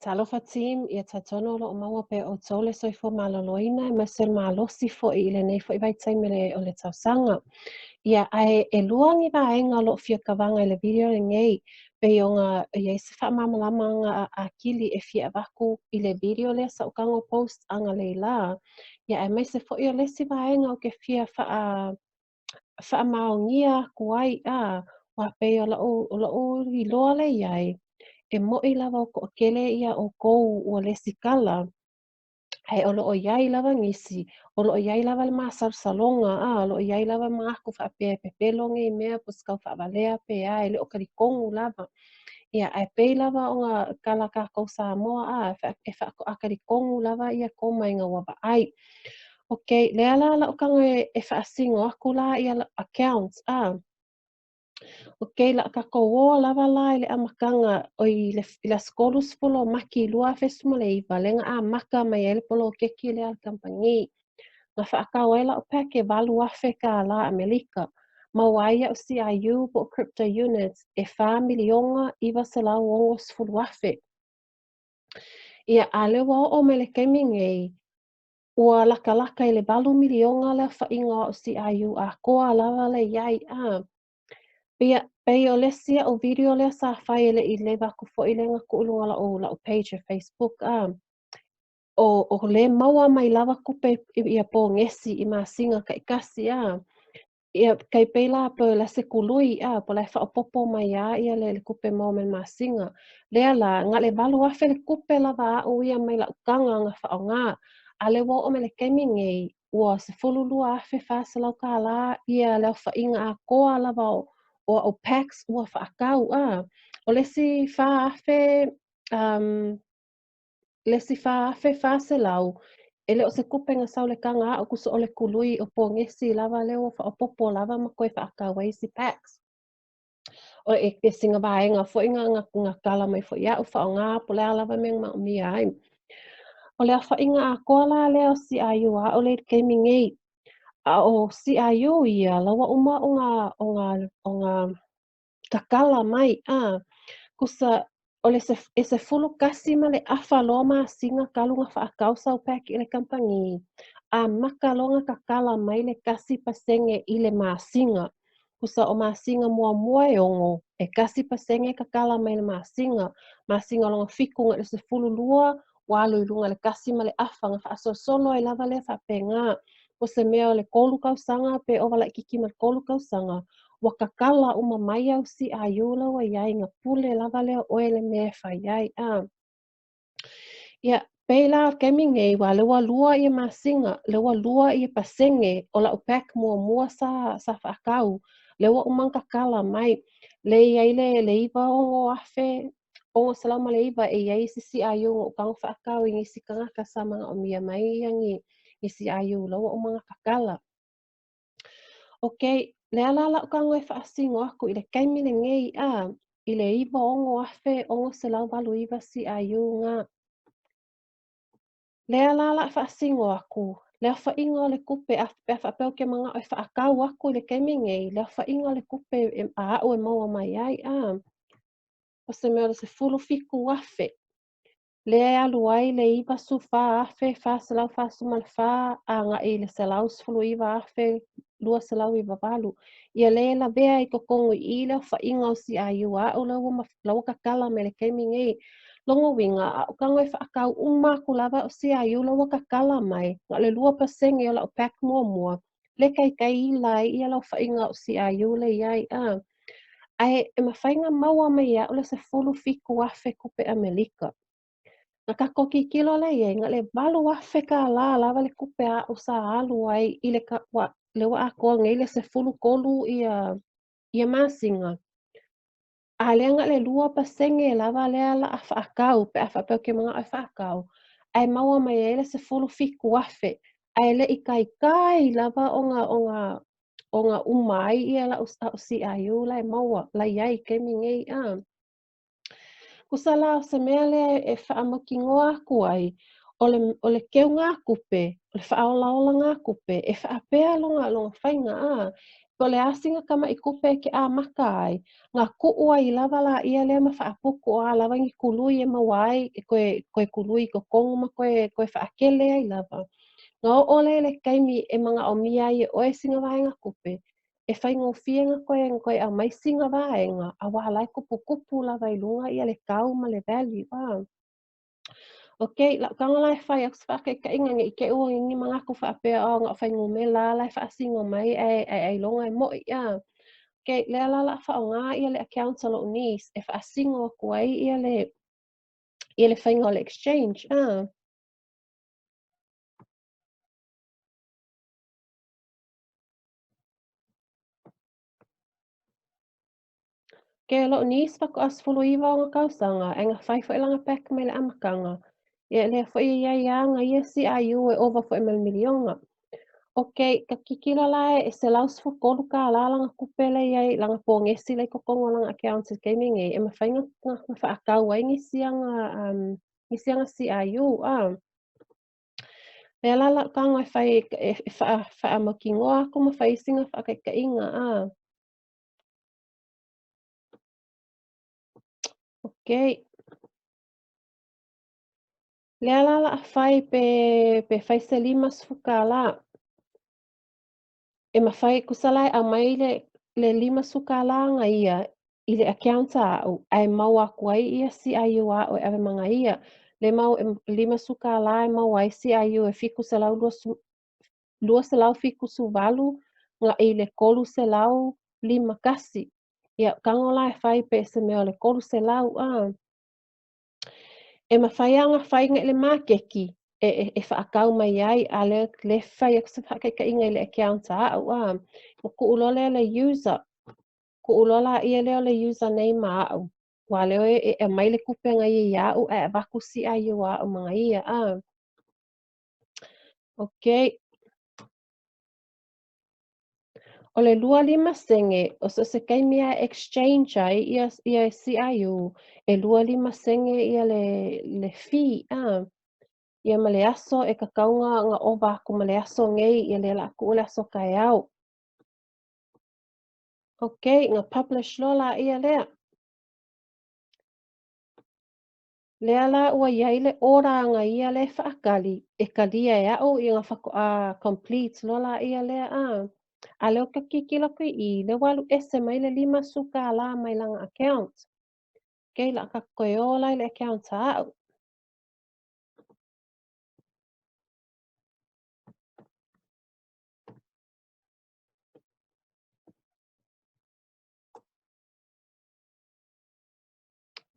Talofa team, ia talitonu o lo o maua pea e outou le soifua maloloina aemaise o le malosi foi i lenei foi vaitaimi o le tausaga. Ia, ae e lua ni vaega o lo o fia kavaina i le video lenei, pei ona i ai se faamalamalamaga atili e fia avatu i le video lea sa ou tago post analeila. Ia, aemaise foi o le isi vaega ou te fia faamaonia atu ai, a, aua pei o lou iloa lea i ai, e mo'i lava o toatele ia outou ua lesitala, ae o lo o i ai lava nisi, o lo o i ai lava le masalosaloga, a, o lo o i ai lava manatu faapea e pepelo nei mea po o se tau faavalea pe a, e le o talitonu lava. Ia, ae pei lava ona tala tatou Samoa, a, e faatoa talitonu lava ia tomai ina ua vaai. Ok, lea la lau tago e faasino atu la ia accounts, a. Ok, la tatou o lava la i le amataga o i le aso 30 o Maki 2019, lea na amata mai ai le poloketi lea a le kamupani. Na faatau ai lau pack e $8,000 Amerika. Maua ai au CIU po o crypto units e 4,960,000. Ia, a lea ua oo mai le taimi nei, ua latalata i le 8 miliona le aofaiga o au CIU atoa lava le i ai, a. Ia, pei o le isi au video lea sa fai e le i leva atu foi lea na tuu i luga o lau page e Facebook, a. O le maua mai lava tupe ia pogesi i masina taitasi, a. Ia, kai pei la po o le se kului, a, po o le faaopoopo mai a ia le tupe maua mai le masina. Lea la, na o le 8,000 le tupe lava au ia mai lau taga na faaaoga. A lea ua oo mai le taimi nei, ua $12,400 ia le aofaiga atoa lava o au packs ua faatau, a. O le isi 4,000, le isi 4,400, e le o se tupe na sau le taga au tusa o le tului o pogesi lava lea ua faaopoopo lava ma toe faatau ai isi packs. O e sina vaega foi na tala mai foi au faaaoga po o le a lava mea na maomia ai. O le aofaiga atoa la lea o CIU a o le taimi nei. A o CIU ia, la ua uma ona tatala mai, a. Tusa o le e 11.5 loa masina talu na faatau sau pack i le kamupani, amata loa na tatala mai le 1% i le masina. Tusa o masina muamua e 6, e 1% tatala mai le masina. Masina lona 7 na le 12, ua alu i luga le 1.5 na faasolosolo ai lava lea faapena. Po se mea o le 3 tausaga pe ova laitiiti ma le 3 tausaga, ua tatala uma mai au CIU la ua i ai na pule lava lea oe le mea e fai ai, a. Ia, pei la o le taimi nei, ua lea ua lua ia masina, lea ua lua ia pasene o lau pack muamua sa faatau, lea ua uma ona tatala mai. Le i ai le 96,609 e i ai isi CIU na ou tago faatau i nisi tagata sa manaomia mai ia ni CIU la ua uma ona tatala. Ok, lea la lau tago e faasino atu i le taimi lenei, a, i le 96,689 CIU na. Lea la la faasino atu, le aofaiga o le tupe a pe a faapea ou te manao e faatau atu i le taimi nei, le aofaiga o le tupe a au e maua mai ai, a. O se mea o le 17,000. Lea e alu ai le 94,444 agai i le 119,298. Ia lea e lavea i totonu i i le aofaiga o CIU a au la ua tatala mai le taimi nei. Lona uiga, a ou tago e faatau uma atu lava o CIU la ua tatala mai, na o le 2% o lau pack muamua, le taitai ila ai ia le aofaiga o CIU le i ai, a. Ae e mafai ona maua mai e au le 17,000 tupe Amerika. Na tatou tilotilo lea i ai, na o le $8,000 lava le tupe a au sa alu ai i le le ua atoa nei le 13 ia masina. A lea na o le 2% lava lea la a faatau pe a faapea ou te manao e faatau, ae maua mai ai le 17,000. Ae le i taitai lava ona uma ai ia lau au CIU la e maua la i ai i taimi nei, a. Tusa la o se mea lea e faamautinoa atu ai, o le keugatupe, o le faaolaolagatupe, e faapea lona faiga, a. Po o le a sina tamaʻi tupe e te amata ai, na tuu ai lava laia lea ma faaputu o a lava ni tului e maua ai e toe tului i totonu ma toe faatele ai lava. Na oo lea i le taimi e manaomia ai e oe sina vaega tupe, e faigofie na toe aumai sina vaega auā la e tuputupu lava i luga ia le tau ma le value a. Ok, lau tago la e fai atu se faataitaiga ne i te i ua i ai ni manatu faapea o na o fuainumera lava la e faasino mai ae ailoga e moʻi a. Ok, lea la o le a faaaoga ia le account a loʻu niece e faasino atu ai ia le faiga o le exchange a. Ok, o loʻu niece faatoa 19 ona tausaga, ae na fai foi lana pack mai le amataga. Ia lea foi e i ai lava ana ia CIU e ova foi ma le miliona. Ok, ka tilotilo la e $113 lana tupe la e i ai, lana pogesi la e i totonu o lana account i le taimi nei, e mafai ona faatau ai nisi ana CIU a. Lea la lau tago e fai e faamautinoa atu ma fai sina faataitaiga a. Ok. Lea la o le a fai pe fai se $50. E mafai, tusa la e aumai le $50 aga ia i le account a a'u ae maua atu ai ia CIU a a'u e ave ma ia. Le mau $50 e maua ai CIU e 728 agai i le 351. Ia, tago la e fai pe se mea o le 300 a. E mafai lava ona fai i le maketi e faatau mai ai, a lea le fai atu se faataitaiga i le account a a'u a. Ua tuu loa lea le user, tuu loa laia lea o le username a a'u. Ua lea e aumai le tupe aga ia ia a'u ae avatu CIU a a'u ma ia a. Ok. O le 25 sene, o so se taimi a exchange ai ia CIU, e 25 sene ia le fee a. Ia ma le aso e tatau ona ova atu ma le aso nei, ia lea o le a tuu le aso taeao. Ok, na publish loa laia lea. Lea la ua i ai le order aga ia lea e faatali, e talia e a'u ia na faatoa complete loa laia lea a. A lea ou te tilotilo atu i i, lea ua alu ese mai le $50 mai lana account. Ok, o le a tatou toe o la i le account a a'u.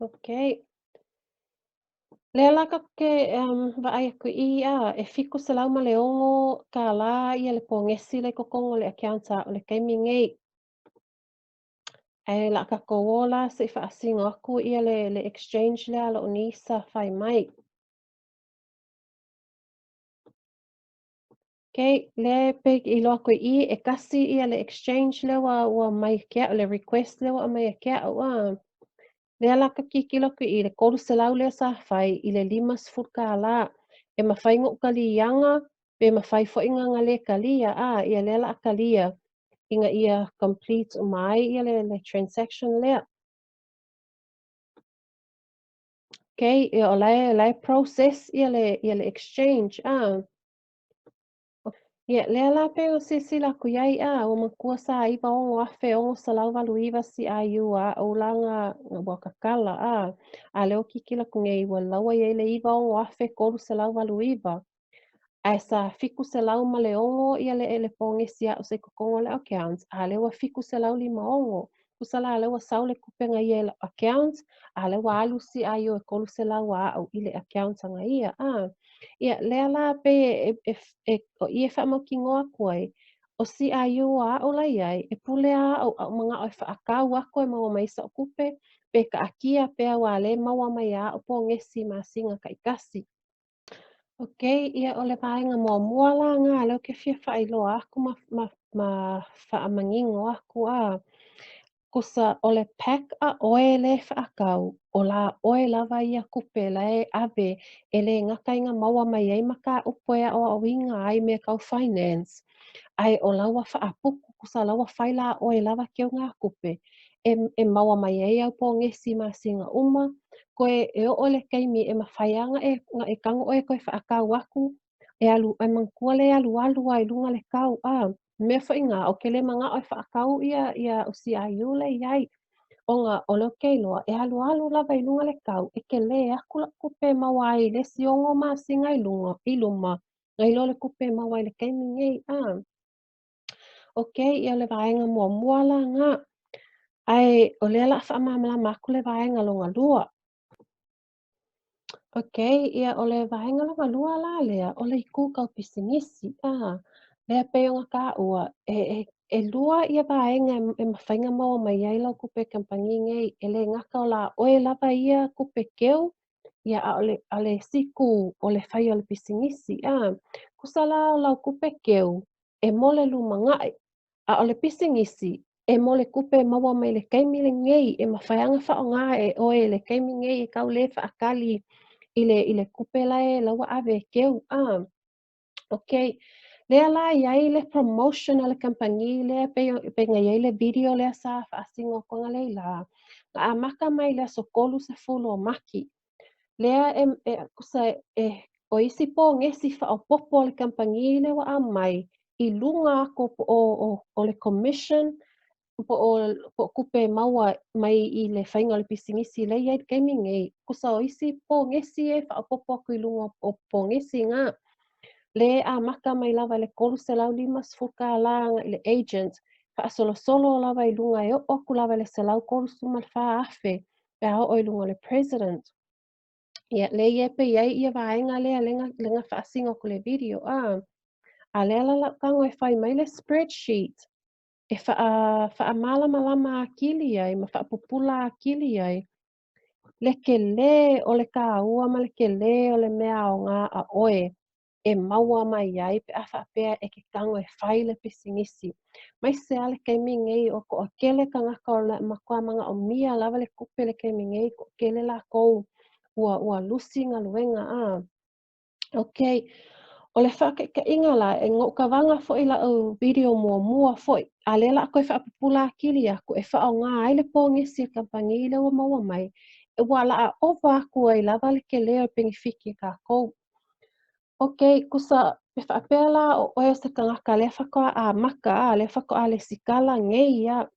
Ok. Lea la tatou te vaai atu i i a, e $706 ia le pogesi la i totonu o le account a a'u i le taimi nei. Ae o le a tatou o la se i faasino atu ia le exchange lea a loʻu niece sa fai mai. Ok, lea e pei e iloa atu i i, e tasi ia le exchange lea ua aumai ia te a'u, le request lea ua aumai ia te a'u a. Lea la ka tilotilo atu i i le 300 lea sa fai i le $50. E mafai ona ou taliaga pe mafai foi ona le talia a, ia lea o le a talia ina ia complete uma ai ia le transaction lea. Ok, ia o la e process ia le exchange a. Ia, lea la pei o silasila atu i ai a, ua manatua sa 96,689 CIU a a'u la ua tatala a. A lea ua tilotilo atu nei ua laua i ai le 96,389. Ae sa 706 ia le pogesi a'u sa i totonu o le account, a lea ua 756. Tusa la lea ua sau le tupe aga ia i lau account, a lea ua alu CIU e 300 a a'u i le account aga ia a. Ia, lea la pei e o i e faamautinoa atu ai, o CIU a a'u la i ai, e pule a a'u a ou manaʻo e faatau atu e maua mai sa'u tupe, pe kaatia pea ua le maua mai ia a'u pogesi masina taitasi. Ok, ia o le vaega muamua la lena lea ou te fia faailoa atu ma faamanino atu a. Tusa o le pack a ʻoe lē faatau, o la ʻoe lava ia tupe la e ave e le gata i na maua mai ai mataupu e aʻoaʻoina ai mea tau finance, ae o la ua faaputu. Kusa la ua fai la ʻoe lava keugākupe e maua mai ai au pōgesi masina uma, koe e oo le taimi e mafai a na e tago ʻoe koe faakau aku e alu e manatua le alualu a i luga le kau a mea foi na o ke le manaʻo e faakau ia o CIU le iai ona o le ke iloa e alualu lava i luga le kau e ke le aku la kupe maua ai le si 6 masina i luga i luma nai lo le kupe maua ai le taimi nei a. Ok, ia le vaega muamua la nga. Ae o lea la faamalamalama aku le vaega longa lua. Ok, ia o le vaega longa lua la lea, o le itu kau pisinisi. Ah, lea pe o ka ua, e lua ia vaega e mafai ona maua mai ai lau kupe kampani nei, e le gata o la oe lava ia kupe keu, ia a o le, a le siku o le fai o le pisinisi. Ah, kusa la o lau kupe keu, e mo le lumanaʻi. A o le pisinisi, e mo le kupe maua mai le taimi lenei e mafai ona faaaoga e oe le taimi nei e tau le faakali i le kupe la e laua ave e keu. Ah, ok. Lea la iai le promotion a le kampani lea pe na iai le video lea sa faasino atuga le ila. Na amata mai le aso 30 o Maki. Lea e kusa e o isi pōgesi faaopopo a le kampani le ua aumai i luga aku o le commission po o kupe maua mai i le faiga o le pisinisi le iai le taimi nei. Kusa o isi pōgesi e faaopopo aku i luga o pōgesi nga. Le amata mai lava le $350 i le agent, faasolosolo lava i luga e oo aku lava le 134,000 pe a oo i luga o le president. Ia, le ia pe iai ia vaega lea lega faasino aku le video. Ah, a lea la lau tago e fai mai le spreadsheet e faamalamalama akili ai ma faapupula akili ai le kelē o le kāua ma le kelē o le mea aoga a oe e maua mai ai pe a faapea e ke tago e fai le pisinisi. Mai se ale taimi nei o toʻatele tagata o le matua manaʻomia lava le tupe le taimi nei, toʻatele lakou ua lusi galuega a. Ok, o le faataitaiga la e noʻu foʻi laʻu video muamua foʻi, a lea la koe faapupula akili aku e faaaoga ai le pōgesi e kampani le ua maua mai, e ua laʻa ova aku ai lava le kelē o le penefiti e kākou. Ok, kusa pe faapea la o oe o se tagata lea faatoa amata a lea faatoa lesikala nei ia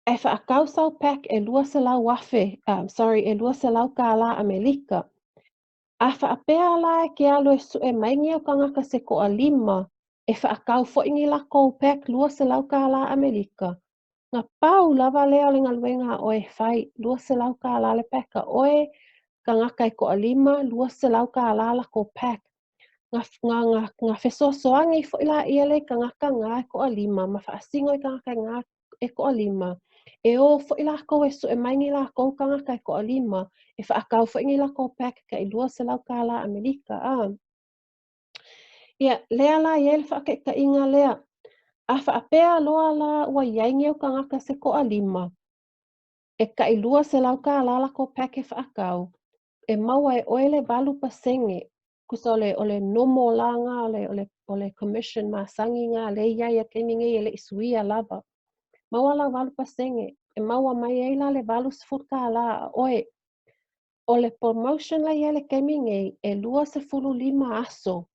e faakau sau pack e 200,000, sorry, e $200 Amelika. A faapea la e ke alu e sue mai ni au tagata se toalima e faakau foʻi ni lakou pack $200 Amelika. Na pau lava lea o le galuega a oe e fai $200 le pack a oe, tagata e toalima, $200 lakou pack. Na fesoasoani foʻi laia le tagata ga e toalima ma faasino i tagata ga e toalima. E o foʻi lakou e sue mai ni lakou tagata e toalima e faakau foʻi ni lakou pack kai $200 Amelika. Ah. Ia, lea la iai le faataitaiga lea. A faapea loa la ua iai ni au tagata se toalima, e kai $200 lakou pack e faakau, e maua e oe le 8% kusa o le nomo la nga o le commission masani nga le iai a taimi nei e leʻi suia lava. Maua lau 8% e maua mai ai la le $80 a oe. O le promotion la ia le taimi nei e 25 aso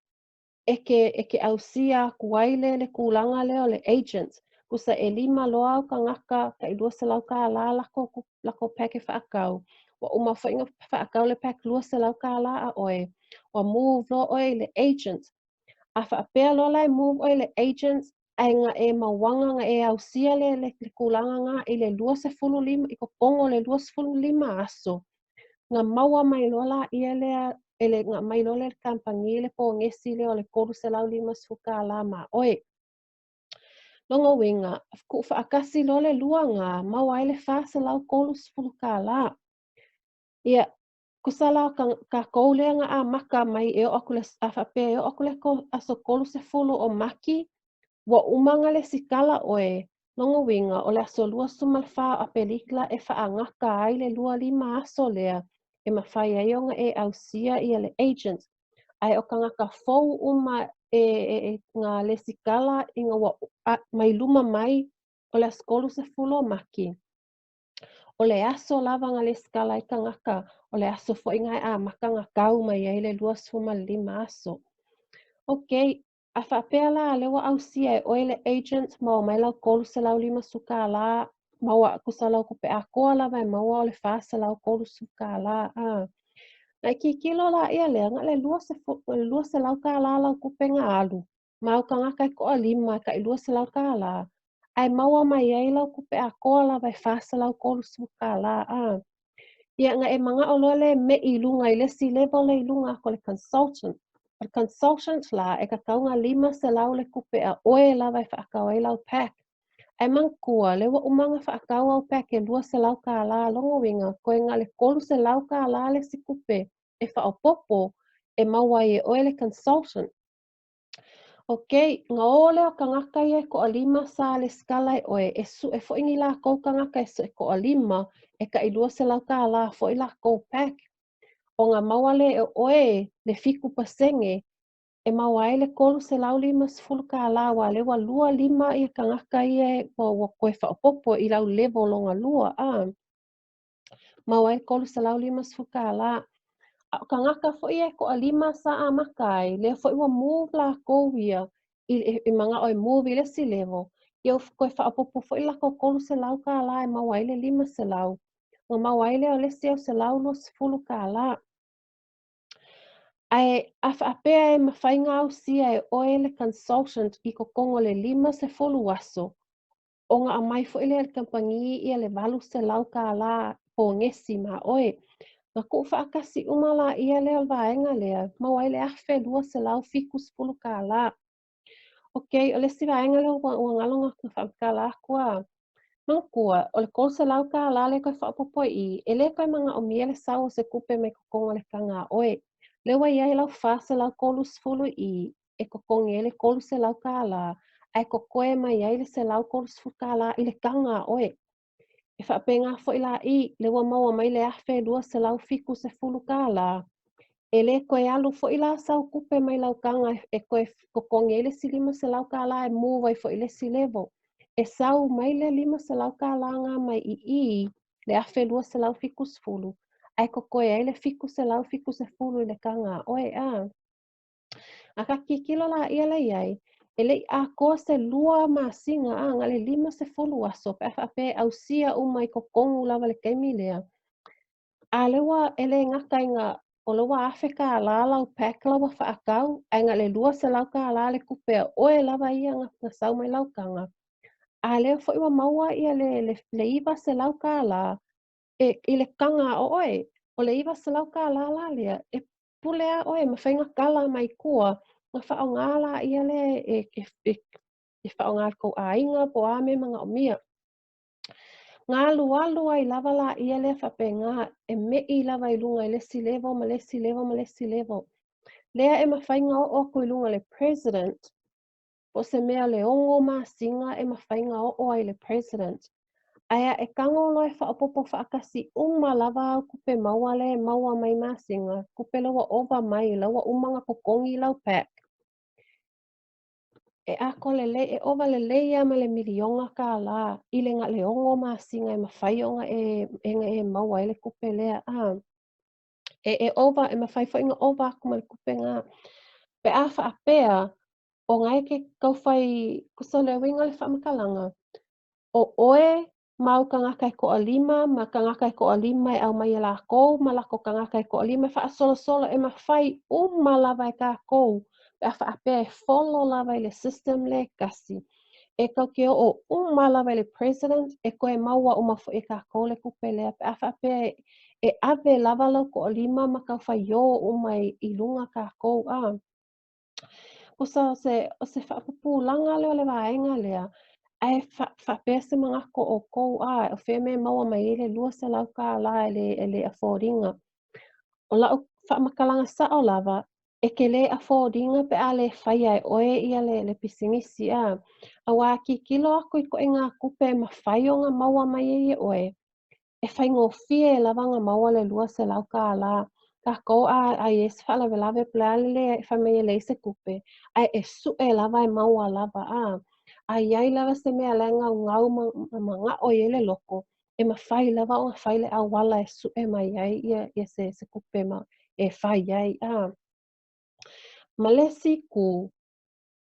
e ke ausia aku ai le kulaga lea o le agent. Kusa e lima loa au tagata kai $200 lako pack e faakau. Ua uma foʻi na faakau le pack $200 a oe. Ua move loa oe i le agent. A faapea loa la e move oe i le agent, ae na e mauaga na e ausia le kulaga nga i le 25 i totonu o le 25 aso. Na maua mai loa la ia lea e le na mai loa le kampani le pōgesi lea o le $350 ma oe. Lona uiga, kuu faakasi loa le lua ga, maua ai le $430. Ia, kusa la kakou lea na amata mai e oo aku le a faapea e oo aku le aso 30 o Maki, ua uma na lesikala oe. Lona uiga, o le aso 24 o Apelikila e faagata ai le 25 aso lea e mafai ai ona e ausia ia le agent. Ae o tagata fou uma. e, e, e nga lesikala ina ua mai luma mai o le aso 30 o Maki. O le aso lava na lesikala ai tagata, o le aso foi na e amata na kau mai ai le 25 aso. Ok, a faapea la lea ua ausia e oe le agent, maua mai lau $350 kālā, maua kusa lau tupe atoa lava e maua o le $430 kālā. A. Na e kikilo la ia lea, na le $200 kālā lau tupe na alu, ma au tagata e toalima e tai $200 kālā, ae maua mai ai lau tupe atoa lava e $430 kālā. A. Ia, na e manao loa le me'i i luga i le isi level le i luga atu o le consultant. O le consultant la, e tatau ona $500 le tupe a oe lava e faatau ai lau pack. Ae manatua, lea ua uma ona faatau au pack e $200 kālā, lona uiga, toe na o le $300 kālā le isi tupe e faaopoopo e maua ai e oe le consultant. Ok, na o lea o tagata ia e toalima sa lesikala e oe, e sue foi ni lakou tagata e toalima e tai $200 kālā foi lakou pack. Ona maua lea e oe le 7% e maua ai le $350 kālā, aua lea ua 25 ia tagata ia ua toe faaopoopo i lau level lona lua, a. Maua ai le $350 kālā. A o tagata foi ia e toalima sa amata ai, lea foi ua move lakou ia i manao e move i le isi level, ia ua toe faaopoopo foi lakou $300 kālā e maua ai le $500. Ua maua ai lea o le isi au $120 kālā. Ae a faapea e mafai ona ausia e oe le consultant i totonu o le 50 aso, ona aumai foi lea e le kamupani ia le $800 kālā ponesi ma oe. Na tuufaatasi uma laia lea o le vaega lea, maua ai le $1,270 kālā. Ok, o le isi vaega lea ua galo na faamatala atu a. Manatua, o le $300 kālā lea toe faaopoopo i i, e le toe manaomia le sau o se tupe mai totonu o le taga a oe. Lea ua i ai lau $430 i i, e totogi ai le $300 kālā, ae totoe mai ai le $130 kālā i le taga a oe. E faapena foi la i, lea ua maua mai le $1,270 kālā, e le toe alu foi la sau tupe mai lau taga e toe totogi ai le isi $500 kālā e move ai foi i le isi level. E sau mai le $500 kālā nga mai i i, le $1,270, ae totoe ai le $770 i le taga a oe, a. A ka kikilo laia lea i ai, e le i atoa se 2 masina a na o le 50 aso pe a faapea e ausia uma i totonu lava le taimi lea. A lea ua e le gata ina o lea ua $1,000 lau pack la ua faatau, ae na o le $200 le tupe a oe lava ia na sau mai lau taga. A lea foi ua maua ia le $900 e i le taga a oe. O le $900 la lea e pule a oe mafai ona kala mai tua na faaaoga laia lea e faaaoga i le tou aiga po o a mea e manaomia. Na alualu ai lava laia lea faapena e me'i lava i luga i le isi level ma le isi level ma le isi level. Lea e mafai ona oo atu i luga i le president po o se mea o le 6 masina e mafai ona oo ai i le president. Ae a e tago loa e faaopoopo faatasi uma lava au tupe maua lea e maua mai masina, tupe lea ua ova mai, la ua uma ona totogi lau pack, e atoa lelei, e ova lelei lava ma le $1 miliona i le na o le 6 masina e mafai ona e maua ai le tupe lea. A. E ova, e mafai foi ona ova atu ma le tupe na. Pe a faapea, o na e ke taufai, kusa le uiga o le faamatalaga, o oe ma au tagata e toalima, ma tagata e toalima e aumai e lakou, ma lakou tagata e toalima e faasolosolo, e mafai uma lava e takou, pe a faapea e follow lava i le system lea e tasi. E tatou te oo uma lava i le president, e toe maua uma foi e takou le tupe lea, pe a faapea e ave lava lau toalima ma taufaiō uma i luga takou. A. Kusa o se faapupulaga lea o le vaega lea, ae faapea se manatu o outou, a, o fea mea e maua mai ai le $200 e le afford ina. O lau faamatalaga sao lava, e te le afford ina pe a le faia e oe ia le pisinisi, a. Aua a kikilo aku i ituaiga tupe e mafai ona maua mai ai e oe, e faigofie lava ona maua le $200. Kākou a a i ai se faalavelave po o le a le leai fai mai e leai se tupe, ae e suʻe lava e maua lava a. A i ai lava se mea la e gaugau ma manaʻo i ai le loko, e mafai lava ona fai le ʻauala e suʻe mai ai ia ia se se kupe ma e fai ai a. Ma le isi itu,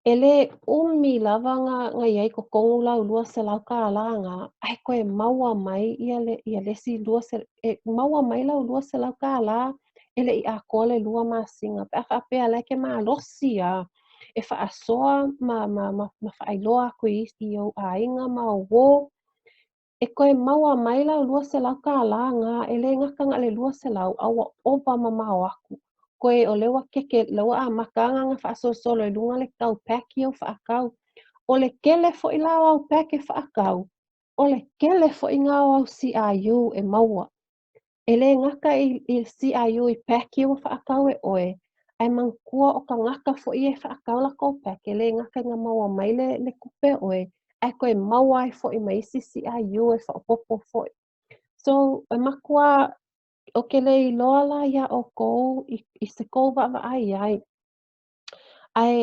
E lē ʻumi lava na na i ai i totonu lau 200 kālā na, ae toe maua mai ia le ia le isi e maua mai lau 200 kālā e le i atoa le lua masina pe a faapea la e ke malosi a e faasoa ma ma ma ma faailoa atu i i ou ʻaiga ma ou uō. E toe maua mai lau 200 kālā na, e lē gata na o le 200, a ua ʻova mamao aku. Koe o lea ua keke, lea ua amata ana ona faasolosolo i luga le tau pack ia ua faatau. O le kele foʻi la o au pack e faatau, o le kele foʻi na o au CRU e maua. E lē gata i i CRU i pack ia ua faatau e ʻoe, ae manatua o tagata foʻi ia e faatau lakou pack, e lē gata ina maua mai le le tupe a ʻoe, ae toe maua ai foʻi ma isi CRU e faaopoopo foʻi. So, e makuā, ou ke le iloa la iā ʻoukou i i se kou vaavaai ai, ae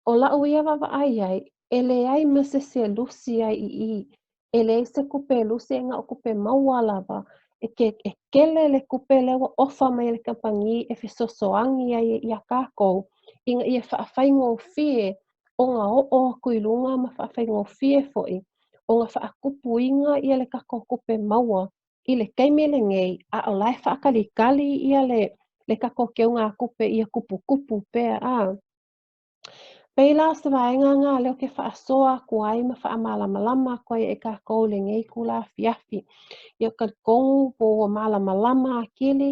ʻO laʻu ia vaavaai ai, e leai ma se isi e lusi ai i i. E leai se kupe e lusi ai na o kupe maua lava. E ke e kele le kupe lea ua ofa mai e le kampanī e fesoasoani ai iā kākou ina ia faafaigofie ona oʻo aku i luna ma faafaigofie foʻi ona faatupuina ia le kākou kupe maua i le kaimi lenei, a o la e faakalikali ia le le kākou keugākupe ia kupukupu pea a. Pei la o se vaega na lea ou ke faasoa aku ai ma faamalamalama aku ai e kākou i lenei itula afiafi. Ia talitonu po ua malamalama akili,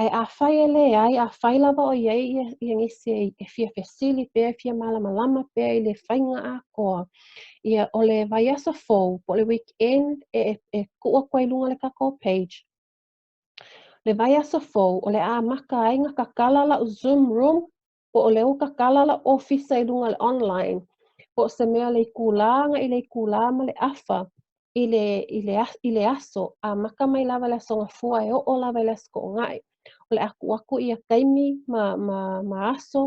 ae afai e leai, afai lava o i ai ia, ia nisi e, e fia fesili pea, e fia malamalama pea i le faiga atoa. Ia, o le vaiaso fou, po o le weekend, e, e, e tuu aku ai i luga o le kākou page. Le vaiaso fou, o le a amata ai na kakala laʻu Zoom room, Po o lea ua kakala laʻu ofisa i luga o le online, po o se mea le itulā agai i le itulā ma le ʻafa i le, i le, i le aso, amata mai lava i le Aso Gafua e oo lava i le Aso Toonai. O le a tuu aku ia taimi ma, ma, ma aso,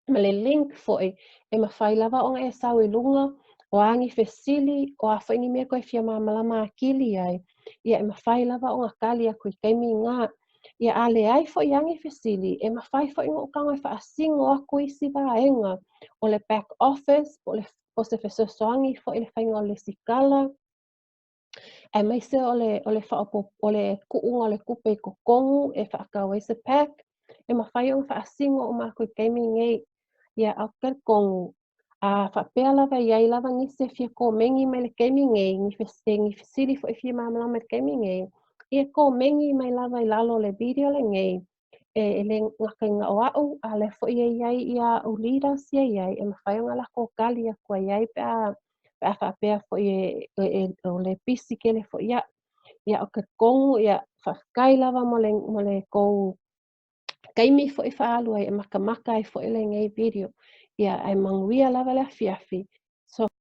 ma le link foʻi e mafai lava ona e sau i luga, o a ni fesili, o a foʻi ni mea toe fia malamalama atili ai, ia e mafai lava ona tali aku i taimi na. Ia a leai foʻi a ni fesili, e mafai foʻi ona ou tago e faasino aku isi vaega o le back office po o le po o se fesoasoani foʻi i le faiga o le lesitala, aemaise o le o le faaopoopo o le kuʻuga o le kupe i totonu e faatau ai se pack, e mafai ona faasino uma aku i taimi nei. Ia a ou te talitonu, a faapea lava e i ai lava nisi e fia komeni mai le taimi nei, ni ni fesili foʻi e fia malamalama i le taimi nei, ia komeni mai lava i lalo o le video lenei, e, e lē gata i na o aʻu, a lea foʻi e i ai ia aʻu leaders ia i ai, e mafai ona lakou tali aku ai ai pe a, pe a faapea foʻi e, e, e o le pisi tele foʻi iaʻu. Ia o talitonu, ia faafetai lava mo le, mo le kou taimi foʻi faaalu ai e makamaka ai foʻi lenei video. Ia, ae manuia lava le afiafi. So.